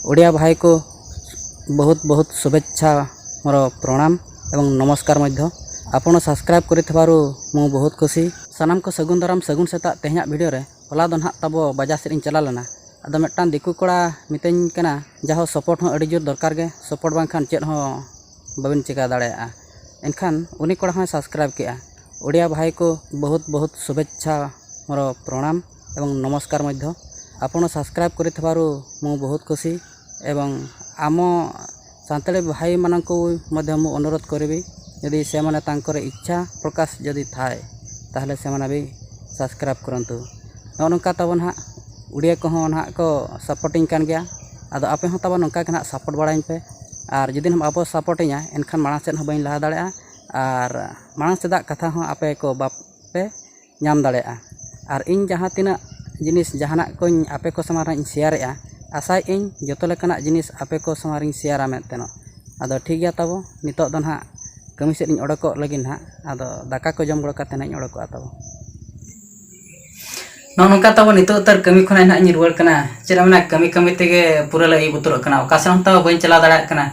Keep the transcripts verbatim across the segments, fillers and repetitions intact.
ଓଡ଼ିଆ ଭାଇକୁ ବହୁତ ବହୁତ ଶୁଭେଚ୍ଛା ମୋର ପ୍ରଣାମ ଏବଂ ନମସ୍କାର ମଧ୍ୟ। ଆପଣ ସବସ୍କ୍ରାଇବ୍ କରିଥିବାରୁ ମୁଁ ବହୁତ ଖୁସି। ସାନାମକୁ ସଗୁନ ଦାରାମ, ସଗୁନ ᱥᱮᱛᱟᱜ᱾ ᱛᱮᱦᱮᱧᱟᱜ ᱵᱷᱤᱰᱤᱭᱳ ᱨᱮ, ᱦᱚᱞᱟ ᱫᱚ ᱱᱟᱦᱟᱜ ᱛᱟᱵᱚ ᱵᱟᱡᱟᱨ ᱥᱮᱫ ᱤᱧ ᱪᱟᱞᱟᱣ ᱞᱮᱱᱟ᱾ ᱟᱫᱚ ᱢᱤᱫᱴᱟᱝ ᱫᱤᱠᱩ ᱠᱚᱲᱟ ᱢᱤᱛᱟᱹᱧ ᱠᱟᱱᱟ, ᱡᱟᱦᱳ ᱥᱟᱯᱳᱨᱴ ᱦᱚᱸ ᱟᱹᱰᱤ ᱡᱳᱨ ᱫᱚᱨᱠᱟᱨ ᱜᱮ, ᱥᱟᱯᱳᱨᱴ ᱵᱟᱝᱠᱷᱟᱱ ᱪᱮᱫ ᱦᱚᱸ ᱵᱟᱵᱤᱱ ᱪᱤᱠᱟᱹ ᱫᱟᱲᱮᱭᱟᱜᱼᱟ᱾ ᱮᱱᱠᱷᱟᱱ ᱩᱱᱤ ᱠᱚᱲᱟ ᱦᱚᱸᱭ ᱥᱟᱵᱥᱠᱨᱟᱭᱤᱵᱽ ᱠᱮᱜᱼᱟ᱾ ଓଡ଼ିଆ ଭାଇକୁ ବହୁତ ବହୁତ ଶୁଭେଚ୍ଛା ମୋର ପ୍ରଣାମ ଏବଂ ନମସ୍କାର ମଧ୍ୟ। ଆପଣ ସବସ୍କ୍ରାଇବ୍ କରିଥିବାରୁ ମୁଁ ବହୁତ ଖୁସି ଏବଂ ଆମ ସାନ୍ତାଳୀ ଭାଇମାନଙ୍କୁ ମଧ୍ୟ ମୁଁ ଅନୁରୋଧ କରିବି, ଯଦି ସେମାନେ ତାଙ୍କର ଇଚ୍ଛା ପ୍ରକାଶ ଯଦି ଥାଏ, ତାହେଲେ ସେମାନେ ବି ସବସ୍କ୍ରାଇବ୍ କରନ୍ତୁ। ᱱᱚᱜᱼᱚ ᱱᱚᱝᱠᱟ ᱛᱟᱵᱚᱱ ᱦᱟᱸᱜ ᱠᱩᱲᱤᱭᱟᱹ ᱠᱚᱦᱚᱸ ᱱᱟᱦᱟᱜ ᱠᱚ ᱥᱟᱯᱳᱨᱴᱤᱧ ᱠᱟᱱ ᱜᱮᱭᱟ᱾ ᱟᱫᱚ ᱟᱯᱮ ᱦᱚᱸ ᱛᱟᱵᱚᱱ ᱱᱚᱝᱠᱟ ᱜᱮ ᱱᱟᱦᱟᱜ ᱥᱟᱯᱳᱨᱴ ᱵᱟᱲᱟᱧ ᱯᱮ᱾ ᱟᱨ ᱡᱩᱫᱤ ᱱᱟᱦᱟᱜ ᱵᱟᱵᱚ ᱥᱟᱯᱳᱨᱴᱤᱧᱟ, ᱮᱱᱠᱷᱟᱱ ᱢᱟᱲᱟᱝ ᱥᱮᱫ ᱦᱚᱸ ᱵᱟᱹᱧ ᱞᱟᱦᱟ ᱫᱟᱲᱮᱭᱟᱜᱼᱟ᱾ ᱟᱨ ᱢᱟᱲᱟᱝ ᱥᱮᱫᱟᱜ ᱠᱟᱛᱷᱟ ᱦᱚᱸ ᱟᱯᱮ ᱠᱚ ᱵᱟᱯᱮ ᱧᱟᱢ ᱫᱟᱲᱮᱭᱟᱜᱼᱟ᱾ ᱟᱨ ᱤᱧ ᱡᱟᱦᱟᱸ ᱛᱤᱱᱟᱹᱜ ᱡᱤᱱᱤᱥ ᱡᱟᱦᱟᱱᱟᱜ ᱠᱚᱧ ᱟᱯᱮ ᱠᱚ ᱥᱟᱢᱟᱝ ᱨᱮᱧ ᱥᱮᱭᱟᱨᱮᱜᱼᱟ, ᱟᱥᱟᱭᱮᱫ ᱟᱹᱧ ᱡᱚᱛᱚ ᱞᱮᱠᱟᱱᱟᱜ ᱡᱤᱱᱤᱥ ᱟᱯᱮ ᱠᱚ ᱥᱟᱢᱟᱝ ᱨᱤᱧ ᱥᱮᱭᱟᱨᱟ ᱢᱮᱱᱛᱮ ᱱᱚᱜ᱾ ᱟᱫᱚ ᱴᱷᱤᱠ ᱜᱮᱭᱟ ᱛᱟᱵᱚ, ᱱᱤᱛᱚᱜ ᱫᱚ ᱱᱟᱦᱟᱜ ᱠᱟᱹᱢᱤ ᱥᱮᱫ ᱤᱧ ᱚᱰᱚᱠᱚᱜ ᱞᱟᱹᱜᱤᱫ ᱱᱟᱦᱟᱜ᱾ ᱟᱫᱚ ᱫᱟᱠᱟ ᱠᱚ ᱡᱚᱢ ᱜᱚᱲᱚ ᱠᱟᱛᱮ ᱱᱟᱦᱟᱜ ᱤᱧ ᱚᱰᱚᱠᱚᱜᱼᱟ ᱛᱟᱵᱚ᱾ ᱱᱚᱜᱼᱚ ᱱᱚᱝᱠᱟ ᱛᱟᱵᱚ ᱱᱤᱛᱚᱜ ᱩᱛᱟᱹᱨ ᱠᱟᱹᱢᱤ ᱠᱷᱚᱱᱟᱜ ᱱᱟᱦᱟᱜ ᱤᱧ ᱨᱩᱣᱟᱹᱲ ᱠᱟᱱᱟ᱾ ᱪᱮᱫ ᱮᱢ ᱢᱮᱱᱟ, ᱠᱟᱹᱢᱤ ᱠᱟᱹᱢᱤ ᱛᱮᱜᱮ ᱯᱩᱨᱟᱹ ᱞᱮ ᱟᱹᱭᱩᱵ ᱩᱛᱟᱹᱨᱚᱜ ᱠᱟᱱᱟ, ᱚᱠᱟ ᱥᱮᱫ ᱦᱚᱸ ᱛᱟᱵᱚ ᱵᱟᱹᱧ ᱪᱟᱞᱟᱣ ᱫᱟᱲᱮᱭᱟᱜ ᱠᱟᱱᱟ᱾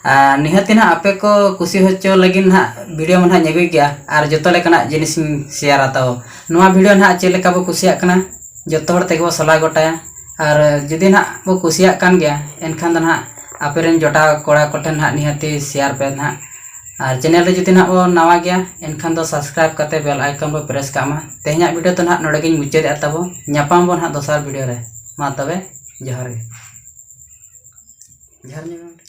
ᱟᱨ ᱱᱤᱦᱟᱹᱛ ᱱᱟᱦᱟᱜ ᱟᱯᱮ ᱠᱚ ᱠᱩᱥᱤ ᱦᱚᱪᱚ ᱞᱟᱹᱜᱤᱫ ᱱᱟᱦᱟᱜ ᱵᱷᱤᱰᱤᱭᱳ ᱢᱟ ᱱᱟᱦᱟᱜ ᱧᱮᱞ ᱜᱮᱭᱟ, ᱟᱨ ᱡᱚᱛᱚ ᱞᱮᱠᱟᱱᱟᱜ ᱡᱤᱱᱤᱥ ᱤᱧ ᱥᱮᱭᱟᱨᱟ ᱛᱟᱵᱚ᱾ ᱱᱚᱣᱟ ᱵᱷᱤᱰᱤᱭᱳ ᱱᱟᱦᱟᱜ ᱪᱮᱫ ᱞᱮᱠᱟ ᱵᱚ ᱠᱩᱥᱤᱭᱟᱜ ᱠᱟᱱᱟ, ᱡᱚᱛᱚ ᱦᱚᱲ ᱛᱮᱜᱮ ᱵᱚ ᱥᱟᱞᱟ ᱜᱚᱴᱟᱭᱟ᱾ ᱟᱨ ᱡᱩᱫᱤ ᱱᱟᱦᱟᱜ ᱵᱚ ᱠᱩᱥᱤᱭᱟᱜ ᱠᱟᱱ ᱜᱮᱭᱟ, ᱮᱱᱠᱷᱟᱱ ᱫᱚ ᱱᱟᱦᱟᱜ ᱟᱯᱮ ᱨᱮᱱ ᱡᱚᱴᱟᱣ ᱠᱚᱲᱟ ᱠᱚᱴᱷᱮᱱ ᱱᱟᱦᱟᱜ ᱱᱤᱦᱟᱹᱛᱤ ᱥᱮᱭᱟᱨ ᱯᱮ ᱱᱟᱦᱟᱜ᱾ ᱟᱨ ᱪᱮᱱᱮᱞ ᱨᱮ ᱡᱩᱫᱤ ᱱᱟᱦᱟᱜ ᱵᱚ ᱱᱟᱣᱟ ᱜᱮᱭᱟ, ᱮᱱᱠᱷᱟᱱ ᱫᱚ ᱥᱟᱵᱥᱠᱨᱟᱭᱤᱵᱽ ᱠᱟᱛᱮ ᱵᱮᱞ ᱟᱭᱠᱚᱱ ᱵᱚ ᱯᱨᱮᱥ ᱠᱟᱜ ᱢᱟ᱾ ᱛᱮᱦᱮᱧᱟᱜ ᱵᱷᱤᱰᱤᱭᱳ ᱫᱚ ᱱᱟᱦᱟᱜ ᱱᱚᱰᱮ ᱜᱤᱧ ᱢᱩᱪᱟᱹᱫᱮᱜᱼᱟ ᱛᱟᱵᱚ᱾ ᱧᱟᱯᱟᱢ ᱵᱚ ᱱᱟᱦᱟᱜ ᱫᱚᱥᱟᱨ ᱵᱷᱤᱰᱤᱭᱳ ᱨᱮ᱾ ᱢᱟ ᱛᱚᱵᱮ, ᱡᱚᱦᱟᱨ ᱜᱮ᱾ ᱡᱚᱦᱟᱨ ᱜᱮ᱾